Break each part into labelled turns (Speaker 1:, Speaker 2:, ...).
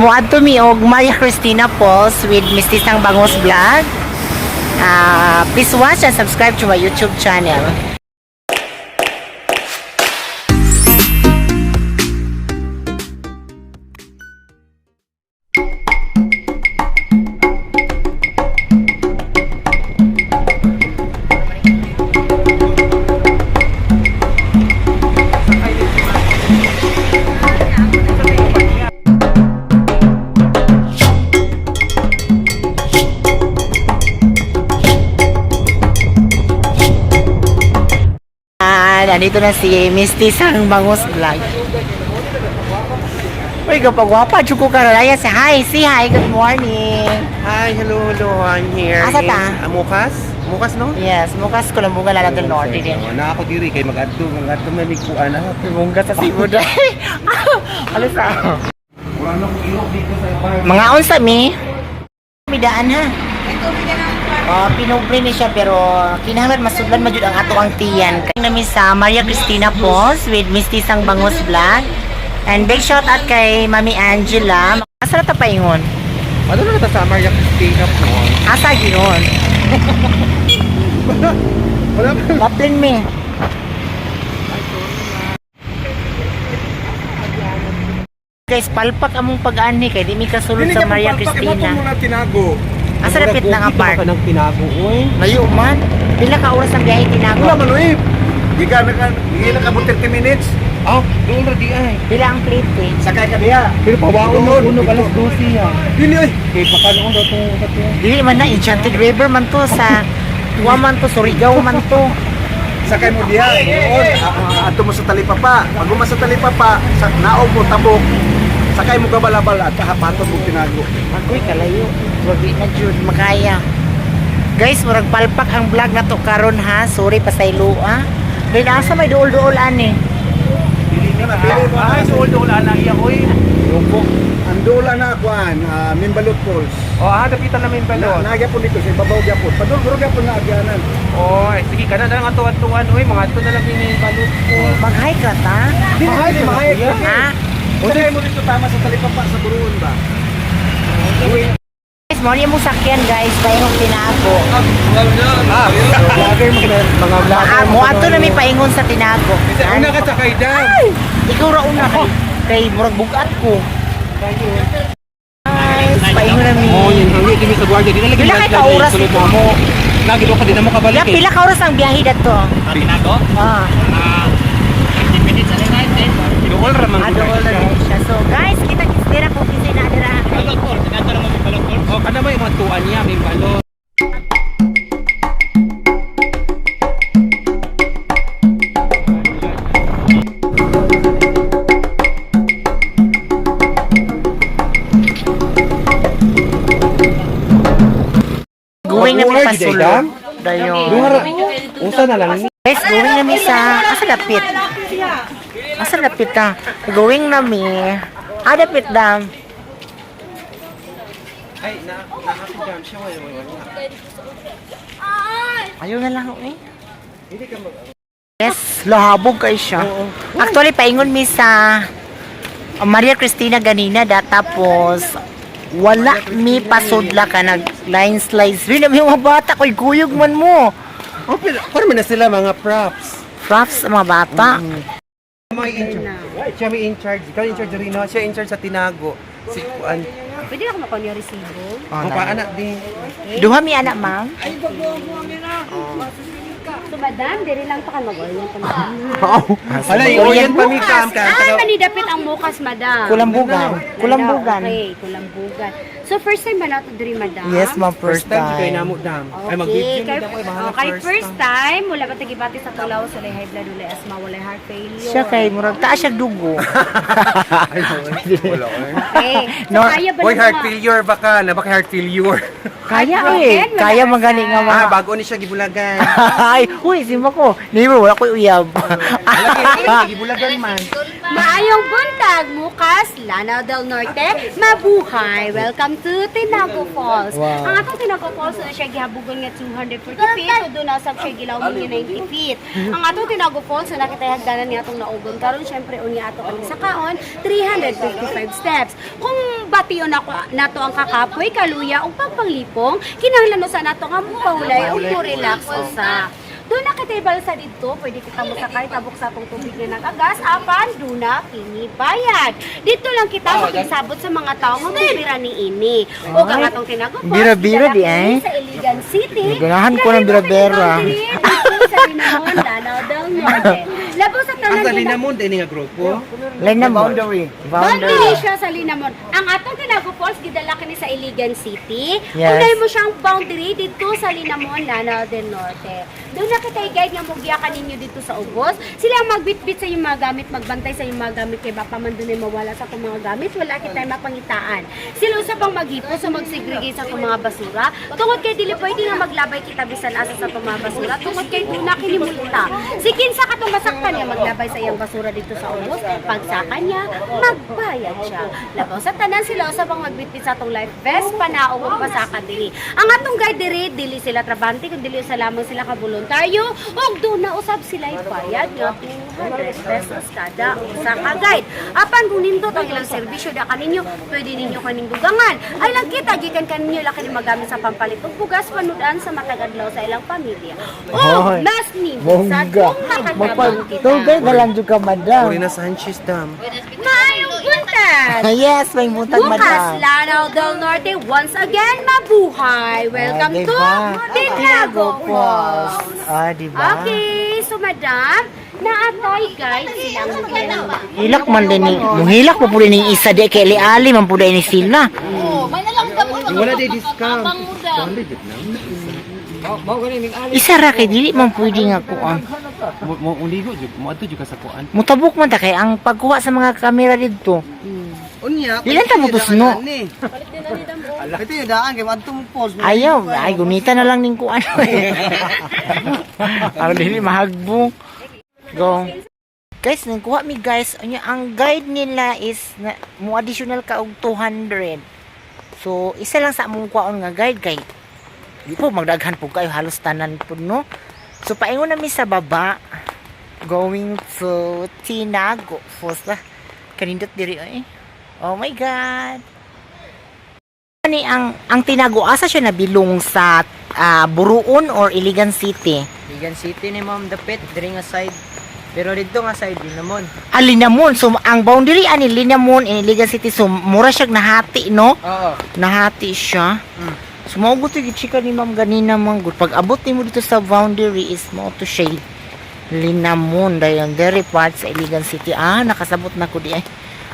Speaker 1: Muadto mi og Maria Cristina Falls with Mistisang Bangos Vlog. Please watch and subscribe to my YouTube channel. Nandito na si Mistisang Bangus Vlog. Uy, kapagwapa, juko ka raya. Say hi, say hi, good morning.
Speaker 2: Hi, hello, hello. I'm here
Speaker 1: Asa
Speaker 2: in
Speaker 1: ta?
Speaker 2: Mukas. Mukas, no?
Speaker 1: Yes, mukas Kulambugan, Lanao del Norte din.
Speaker 2: Oh, na ako diri kay magadto, magadto man mig kuan ah.
Speaker 1: Bunga sa Cebu dai. Alis ah.
Speaker 2: Wala na akong ilok dito sa bar.
Speaker 1: Mga unsa mi? Midaan ha. Oh, pinubre ni siya pero kinahanglan masudlan man jud ang ato ang tiyan. Kay nami sa Maria Cristina Falls with Mistisang Bangus Vlog. And big shout out kay Mami Angela. Asa na ta paingon?
Speaker 2: Ano na ta sa Maria Cristina po?
Speaker 1: Asa ginon?
Speaker 2: Wala pa.
Speaker 1: Kaplin mi. Guys, palpak among pag-anhi kay di mi kasulod sa Maria Cristina.
Speaker 2: Mo na tinago.
Speaker 1: Asa dapit na nga park?
Speaker 2: Ka nang tinago, oy.
Speaker 1: Layo man. Pila ka oras ang biyahe Tinago?
Speaker 3: Wala man oy. Gikan na ka, gikan na ka 30 minutes.
Speaker 2: Ah, doon ra di ay.
Speaker 1: Pila ang plate eh?
Speaker 3: Sakay ka diha.
Speaker 2: Pero pawaon
Speaker 3: Doon,
Speaker 2: mo uno
Speaker 3: dito.
Speaker 2: alas 12 ah.
Speaker 3: Dili oy.
Speaker 2: Kay baka noon daw tong sa to.
Speaker 1: Dili man na Enchanted River man to sa Tuwa man to, Surigao man to.
Speaker 3: Sakay mo diha. Doon, adto mo sa Talipapa. Pag uma sa Talipapa, sa naog mo tabok. Sakay mo kabalabal at kahapaton mo tinago.
Speaker 1: Agoy kalayo. Wag na jud makaya. Guys, murag palpak ang vlog na to karon ha. Sorry pasaylo ah. Dahil asa may duol-duol ani.
Speaker 2: Dili na Ay, so doon ana iya oy.
Speaker 3: Loko. Ang dula na kuan, Mimbalot Falls.
Speaker 2: Oh, dapitan namin balot.
Speaker 3: Na nagyapon dito sa ibabaw gyapon. Padul guro gyapon na agyanan.
Speaker 2: Oy, sige kana na lang ato atuan oy, mga ato na lang ini balot ko.
Speaker 1: Mag-hike ra ta.
Speaker 3: Dili dili mahay.
Speaker 1: Ha?
Speaker 3: Sakay mo dito tama sa Talipapa sa Buruan ba?
Speaker 1: Guys, mo ni mo sakyan guys, paingong Tinago.
Speaker 2: Ah, vlogger mga mga vlogger.
Speaker 1: Ah, mo ato na mi paingon sa Tinago.
Speaker 2: Una ka sa kay Dam.
Speaker 1: Ikaw ra una kay kay murag bugat ko. Guys, paingon na mi.
Speaker 2: Oh, yun hangi kini sa gwardiya. Di na lagi
Speaker 1: Pila kay ka oras
Speaker 2: sulod
Speaker 1: dito?
Speaker 2: mo. Lagi do ka di na mo kabalik.
Speaker 1: Ya, pila ka oras ang biyahe dato?
Speaker 4: Tinago?
Speaker 1: Ah.
Speaker 4: 15 minutes ano na yun?
Speaker 2: Dool ra man.
Speaker 1: Ah, dool na rin siya. So guys, kita kits dira kung kinsay na dira.
Speaker 4: Balot ko. Tinago naman may balot ko.
Speaker 2: Oh, kana may mga tuan niya, may balot.
Speaker 1: Going na mi
Speaker 2: Mabuhay, di
Speaker 1: pasulod. Dayon.
Speaker 2: Duha ra. Usa na lang ni.
Speaker 1: Guys, going na mi sa asa dapit? Asa dapit ta? Going na mi. Ah, dapit dam.
Speaker 2: Ay, na na ako jam siya wala wala.
Speaker 1: Ayaw na lang eh.
Speaker 2: Hindi ka mag
Speaker 1: Yes, lahabog kay siya. Actually, paingon mi sa Maria Cristina ganina da tapos wala mi pasudla ka nag line slice. Rin na mi mga bata koy guyog man mo.
Speaker 2: Oh, pero kuno man na sila mga props.
Speaker 1: Props mga bata.
Speaker 2: May in charge. Siya may in charge. Ikaw in charge rin, no? Siya in charge sa Tinago. Si Kuan.
Speaker 5: Pwede na ako makuha niya resibo.
Speaker 1: Oh,
Speaker 2: Ang paanak din.
Speaker 1: Duha mi anak, ma'am.
Speaker 5: So, madam, diri lang pa ka mag-orient pa, madam.
Speaker 2: Hala, i-orient pa mi kam ka.
Speaker 5: Ah, manidapit ang mukas, madam.
Speaker 1: Kulambugan. Kulambugan.
Speaker 5: Okay, kulambugan. So, first time ba nato diri, madam?
Speaker 1: Yes, ma'am, first
Speaker 2: First time kay
Speaker 1: time.
Speaker 2: namo dam. Ay
Speaker 5: Okay,
Speaker 2: mag-video
Speaker 5: kay,
Speaker 2: ni dam oy bahala
Speaker 5: oh, kay first time, wala ba tagibati sa tulaw, sa high blood, wala asthma, wala heart failure.
Speaker 1: Siya kay murag taas siya dugo.
Speaker 2: Wala oy.
Speaker 5: Okay. So,
Speaker 1: No.
Speaker 5: kaya ba
Speaker 2: Oy,
Speaker 5: ng
Speaker 2: heart
Speaker 5: mga-
Speaker 2: failure baka, na baka heart failure.
Speaker 1: Kaya eh.
Speaker 5: Heartbroken,
Speaker 1: Kaya
Speaker 5: wala
Speaker 1: magaling nga mga.
Speaker 2: Ah, bago ni siya gibulagan.
Speaker 1: Ay, huy, simba ko. Neighbor, wala ko'y uyab.
Speaker 2: Wala gibulagan man.
Speaker 5: Maayong buntag, Mukas, Lanao del Norte, mabuhay! Welcome to Tinago Falls.
Speaker 1: Wow.
Speaker 5: Ang atong Tinago Falls na siya gihabugon nga 240 feet, o doon na sab siya gilawon nga 90 feet. Ang atong Tinago Falls na nakita hagdanan niya atong naugon karon syempre unya ato kami sa kaon 355 steps. Kung bati Ation nako nato ang kakapoy, kaluya ug pagpanglipong, kinahanglan usa nato nga mopahulay ug mo relax usa. Duna kitay balsa didto, pwede kita mosakay tabok sa atong tubig nga nag-agas, apan duna kini bayad. Dito lang kita makisabot sa mga tao nga mobira niini. Ug ang atong Tinago Falls,
Speaker 1: Bira-bira di,
Speaker 5: gidala
Speaker 1: eh.
Speaker 5: kini sa Iligan City.
Speaker 1: Ganahan ko ng bira-bira.
Speaker 5: Dito sa Linamon, Lanao del Norte. Labaw sa tanan
Speaker 2: Ang sa
Speaker 5: gina-
Speaker 2: Linamon, din nga grupo.
Speaker 1: Linamon.
Speaker 3: Boundary.
Speaker 5: Boundary siya sa Linamon. Ang atong Tinago Falls gidala kini sa Iligan City.
Speaker 1: Yes.
Speaker 5: Unay mo siyang boundary dito sa Linamon, Lanao del Norte. Duna kitay guide nga mogiya kaninyo dito sa ubos. Sila ang magbitbit sa inyong mga gamit, magbantay sa inyong mga gamit kay baka man dunay mawala sa atong mga gamit, wala kitay mapangitaan. Sila usab ang maghipo sa magsegregate sa atong mga basura. Tungod kay dili pwede nga maglabay kita bisan asa sa atong mga basura, tungod kay duna kini multa. Si kinsa katong masaktan niya maglabay sa iyang basura dito sa ubos, pagsaka niya, magbayad siya. Labaw sa tanan sila usab ang magbitbit sa atong life vest, panaog ug pasaka diri. Ang atong guide diri dili sila trabante kun dili usa lamang sila ka voluntaryo ug duna usab sila bayad nga 200 pesos kada usa ka guide. Apan kung nindot ang ilang serbisyo da kaninyo, pwede ninyo kaning dugangan. Ay lang kita gikan kaninyo laki ni magamit sa pampalit og bugas panudan sa matag adlaw sa ilang pamilya. O
Speaker 1: Hoy,
Speaker 5: mas nindot sa
Speaker 1: Bongga.
Speaker 5: kung makatabang kita.
Speaker 1: Tugay na lang jud ka, madam.
Speaker 2: Corina Sanchez Dam.
Speaker 5: Maayong buntag!
Speaker 1: Yes, may buntag,
Speaker 5: Bukas,
Speaker 1: madam.
Speaker 5: Lanao del Norte, once again, mabuhay! Welcome
Speaker 1: Ah,
Speaker 5: to
Speaker 1: diba?
Speaker 5: Tinago Falls!
Speaker 1: Ah, di ba?
Speaker 5: Okay, so madam, naatay guide silang mag
Speaker 1: Hilak man din ni, muhilak pa pud ni isa di kay ali man pud ni sila.
Speaker 2: Wala day discount.
Speaker 1: Isa ra kay dili man pwede nga kuan.
Speaker 2: Mo uligo jud, mo adto jud ka sa kuan.
Speaker 1: Mutabok man ta kay ang pagkuha sa mga kamera didto.
Speaker 6: Unya,
Speaker 1: Ilan ta mo tusno?
Speaker 6: Ito yung daan kay adto mo falls.
Speaker 1: Ayaw, ay gumita na lang ning kuan. Para dili mahagbong. Go. Guys, nagkuha mi guys, anya ang guide nila is na, mo additional ka og 200. So, isa lang sa among kuwaon nga guide kay di po magdaghan po kayo halos tanan po no. So paingon na mi sa baba going to Tinago Falls lah. Kanindot diri eh. Oh my god. Ani ang Tinago asa siya nabilong sa Buruon or Iligan City?
Speaker 6: Iligan City ni ma'am dapit diri nga side. Pero didto nga side Linamon.
Speaker 1: Ah, Linamon. So, ang boundary ani Linamon in Iligan City. So, mura siya nahati, no?
Speaker 6: Oo.
Speaker 1: Nahati siya. So, mao gud to chika ni ma'am ganina man gud. Pag abot nimo dito sa boundary is mao to siya Linamon dayon very part sa Iligan City. Ah, nakasabot na ko di ay.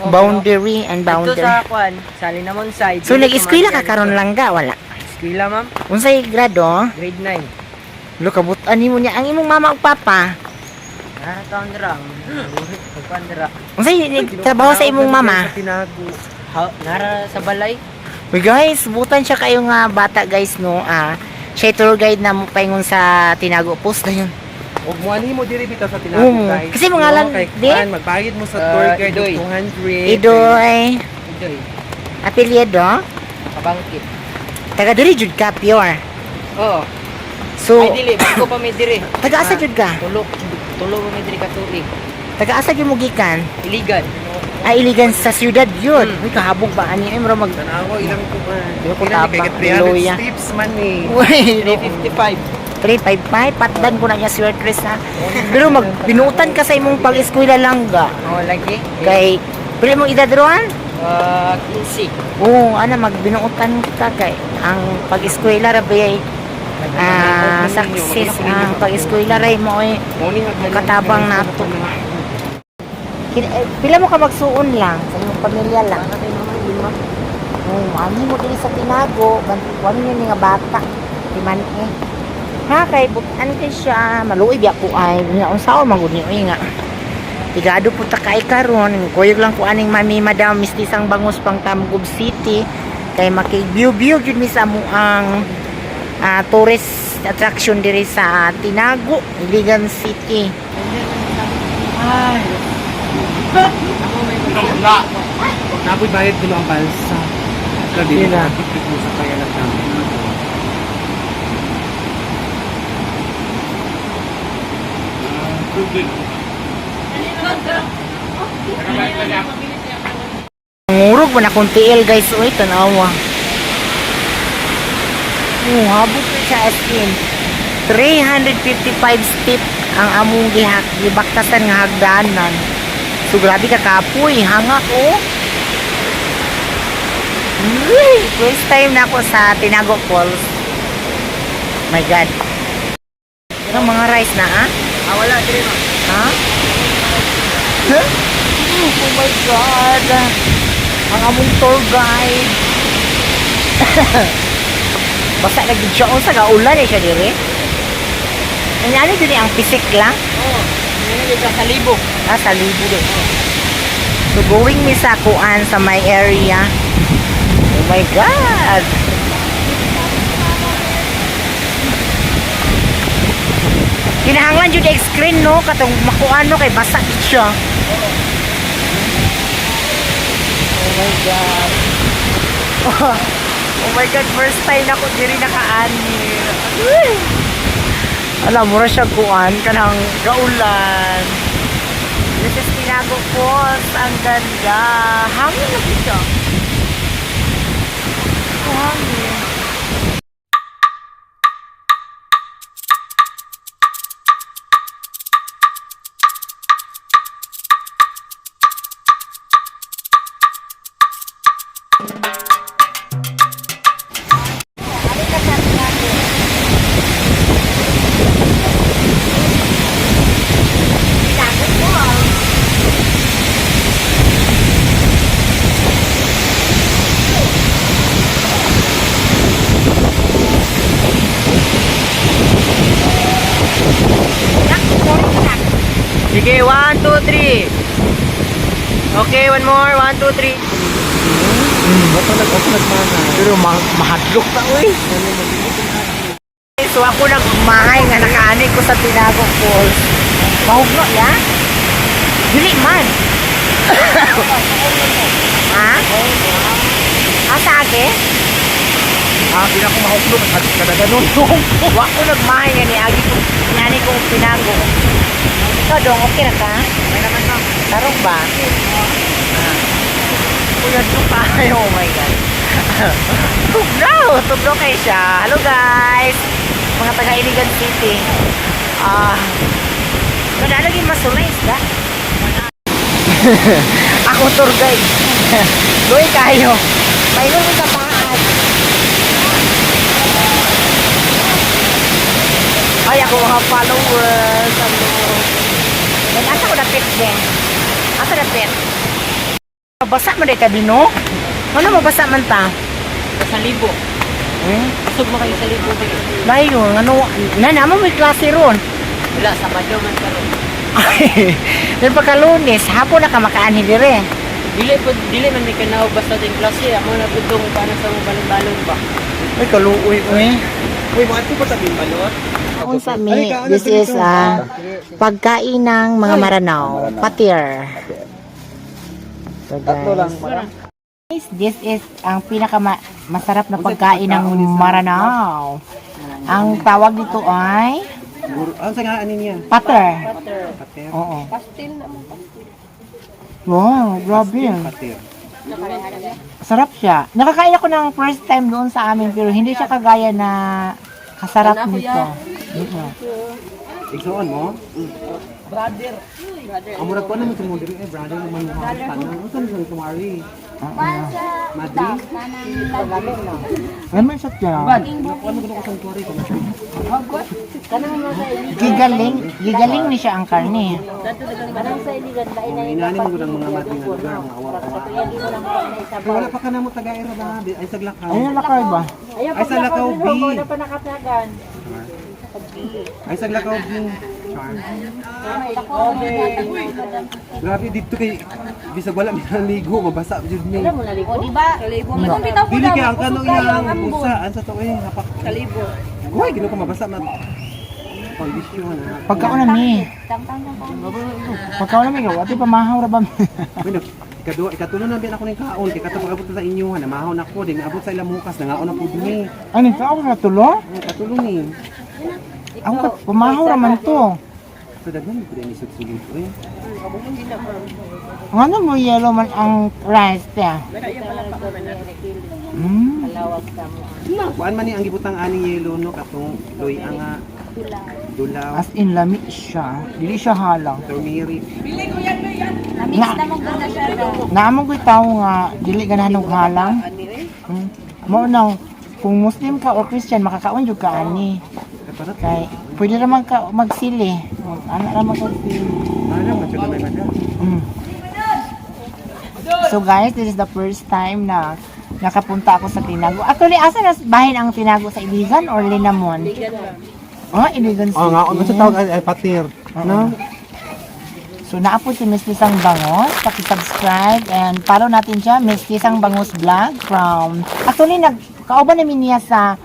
Speaker 1: Boundary and
Speaker 6: Dito
Speaker 1: boundary.
Speaker 6: sa kuan, sa Linamon side.
Speaker 1: So, nag-eskwela ka karon lang ga wala.
Speaker 6: Eskwela ma'am,
Speaker 1: Unsay grado?
Speaker 6: grade 9.
Speaker 1: Lo kabutan nimo niya ang imong mama ug papa.
Speaker 6: Ah, taon ra. Kuan ra.
Speaker 1: Unsay trabaho sa imong mama?
Speaker 2: Sa Tinago.
Speaker 6: Ha, nara sa balay.
Speaker 1: Uy guys, butan siya kayo nga bata guys no. Ah, siya tour guide na mo paingon sa Tinago Post na yun.
Speaker 2: Og mo ani mo diri bitaw sa Tinago
Speaker 1: Oo.
Speaker 2: guys.
Speaker 1: Kasi mga alam,
Speaker 2: No, kay
Speaker 1: di?
Speaker 2: kuan, magbayad mo sa tour
Speaker 6: Ah,
Speaker 2: guide
Speaker 6: Idoy.
Speaker 2: og 200.
Speaker 1: Idoy,
Speaker 6: Idoy,
Speaker 1: apelyido,
Speaker 6: kabangkit.
Speaker 1: taga diri jud ka pure.
Speaker 6: Oo.
Speaker 1: So,
Speaker 6: Ay dili, bago pa mi diri.
Speaker 1: taga asa jud ka?
Speaker 6: Tulo, tulo pa mi diri ka tuig.
Speaker 1: Taga asa jud mo gikan?
Speaker 6: Iligan.
Speaker 1: Ay iligan sa siyudad yun. Uy, kahabog ba ani ay mura mag
Speaker 2: Tanawa ilang kuan.
Speaker 1: Di ko
Speaker 2: Ilang kay
Speaker 1: tabang,
Speaker 2: 300
Speaker 1: luya.
Speaker 2: steps man ni.
Speaker 1: Uy,
Speaker 6: 355.
Speaker 1: 355 patdan ko na niya sweatress ha. Pero magbinutan ka sa imong pag-eskwela lang ga.
Speaker 6: Oo, lagi.
Speaker 1: Kay pili mong edad roan?
Speaker 6: Ah, 15.
Speaker 1: Oo, ana magbinuotan ka kay ang pag-eskwela ra ba ay success ang pag-eskwela ra mo ay katabang nato. Pila mo ka magsuon lang sa imong pamilya lang. Oo, ani mo diri sa Tinago, bantuan niyo ni nga bata. Timan eh. Ha kay butan kay siya, maluoy biya ko ay nga unsaon man gud ni oy nga. Tigado po ta kay karon, kuyog lang ko aning mami madam mistisang bangus pang Tamgob City kay maki-view-view jud mi sa amuang tourist attraction diri sa Tinago, Iligan City.
Speaker 2: Napoy bayad kuno ang balsa. Grabe
Speaker 1: Yun na.
Speaker 2: mo sa kaya lang namin.
Speaker 1: Ngurog po na kung tiil, guys. Uy, tanawa. Oh, habog na siya as in. 355 step ang among gihak gibaktasan nga hagdanan. So grabe ka kapoy, hangak oh. Uy, first time na ako sa Tinago Falls. My God. Ang mga rice na ah?
Speaker 6: Ah, wala diri ma'am.
Speaker 1: Ha? Huh? Oh my God! Ang among tour guide. Basta lagi siya. Unsa ka ulan eh siya dire. Ano ano dili ang pisik lang?
Speaker 6: Oo. Ano ka sa libo.
Speaker 1: Ah, sa libo din. So going mi sa kuan sa my area. Oh my God! Kinahanglan jud og screen no katong makuan no kay basa gid siya. Oh my God. Oh my God, first time ako diri nakaani. Uy! Alam mo ra siya kuan kanang gaulan. This is Tinago Falls. Ang ganda. Hangin na siya. Hangin. Tinago Falls.
Speaker 6: Sige, 1 2 3. Okay, one more. 1 2 3.
Speaker 1: Pero mahadlok na uy. So ako nagmahay nga nakaani ko sa Tinago Falls. Mahugno ya? Dili man. Ha? Asa age?
Speaker 3: Ah, di na ako mahugno. Kadaganon.
Speaker 1: Wa ko nagmahay nga niagi ko niani ko og Tinago. Ikaw dong okay ra ka?
Speaker 6: Okay naman ma'am.
Speaker 1: Tarong ba? Ah. Kuya pa. Oh my God. Tugnaw! Tugnaw kayo siya. Hello guys! Mga taga Iligan City. Ah. Uh, lagi masulay isda. Ako tour guide. Luwi kayo. Paingon mo sa taas. Ay, ako mga followers. Hello. Then, asa ko dapit, Ben? Asa dapit? Mabasa man day ka dino? Ano mabasa man ta?
Speaker 6: Sa libo.
Speaker 1: Hmm?
Speaker 6: Busog mo kayo sa libo kayo.
Speaker 1: Layo, ano, na naman may klase ron.
Speaker 6: Wala sa Sabado man karon.
Speaker 1: Ay, then pagka Lunes, hapon na ka makaanhi dire.
Speaker 6: Dili po dili man may kanaw basta din klase. Amo na pud tong paano sa mo balon-balon ba.
Speaker 1: Ay, kaluoy, uy.
Speaker 2: Uy, mga ito ba sabihin balot?
Speaker 1: Unsa mi, this is pagkain ng mga Maranao, patir. So,
Speaker 3: Tatlo lang,
Speaker 1: guys,
Speaker 3: madam.
Speaker 1: Guys, this is ang pinaka masarap na pagkain ng Maranao. Ang tawag dito ay
Speaker 2: Guro, ano sa nga ano niya?
Speaker 1: pater.
Speaker 2: Pater.
Speaker 1: Oo. Pastil naman pastil. Wow, grabe.
Speaker 2: Pater.
Speaker 1: Sarap siya. Nakakain ako ng first time doon sa amin pero hindi siya kagaya na kasarap nito. Mm-mm.
Speaker 2: Igsoon mo? Brother. Ang murag ko naman tumudiri eh, brother naman mo ang tanan. Unsa man sa kumari? Madri?
Speaker 1: Ano man siya tiyan?
Speaker 2: Ano mo ko sa kumari?
Speaker 1: Gigaling, gigaling ni siya ang karne.
Speaker 2: Inani mo ang mga madri nga lugar, mga awa-awa. Pero wala pa ka na mo tagaira ba? Ay sa Lakaw.
Speaker 1: Ano lakay ba?
Speaker 2: Ay sa Lakaw B. Ay sa Lakaw B. Char. Grabe dito kay bisag wala mi naligo, mabasa jud mi.
Speaker 5: O, di ba?
Speaker 2: Dili kay ang kano iyang usa an sa to eh hapak. Kalibo. Uy, ginoo ko mabasa man. Kondisyon ha.
Speaker 1: Pagkaon na mi. Pagkaon na mi, ate pamahaw ra ba mi?
Speaker 2: Bueno, ikadua, ikatulo na bin ako ning kaon kay katong pag-abot sa inyo ha, namahaw na ko, ding abot sa ilang hukas, nangaon na pud mi.
Speaker 1: Ano ka ako na tulo?
Speaker 2: Ay, katulo ni.
Speaker 1: Ako ka pamahaw ra man to.
Speaker 2: So daghan ko din isod sulod oy.
Speaker 1: Ano mo yellow man ang rice te?
Speaker 2: Kuan man ni ang gibutang aning yellow no katong loy nga dulaw,
Speaker 1: As in lami siya. Dili siya halang.
Speaker 2: Turmeric.
Speaker 1: Na, naamong ko'y tao nga dili ganahan og halang. Mao na kung Muslim ka or Christian makakaon jud ka ani.
Speaker 2: Ay, para
Speaker 1: Kay pwede raman ka magsili. Ano ra man ka sili.
Speaker 2: Ano man siya gamay man.
Speaker 1: So guys, this is the first time na nakapunta ako sa Tinago. Actually, asa na bahin ang Tinago, sa Iligan or Linamon? Oh, Iligan City.
Speaker 2: Oh nga, ano sa tawag ay patir. No?
Speaker 1: So naa po si Miss Tisang Bangos. Paki-subscribe and follow natin siya, Miss Tisang Bangos Vlog from... Actually, nagkauban namin niya sa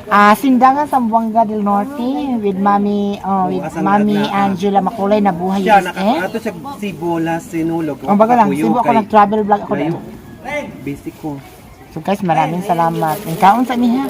Speaker 1: Sindangan, Zamboanga del Norte with Mami, oh, with
Speaker 2: Oh, asan
Speaker 1: Mami
Speaker 2: lahat na, ah.
Speaker 1: Angela Makulay na buhay
Speaker 2: Siya
Speaker 1: USA.
Speaker 2: naka ato sa Cebu last Sinulog.
Speaker 1: Ang baga lang, Cebu ako nag-travel vlog ako
Speaker 2: Layo.
Speaker 1: doon.
Speaker 2: Basic ko.
Speaker 1: So guys, maraming salamat. Ang kaon sa niya.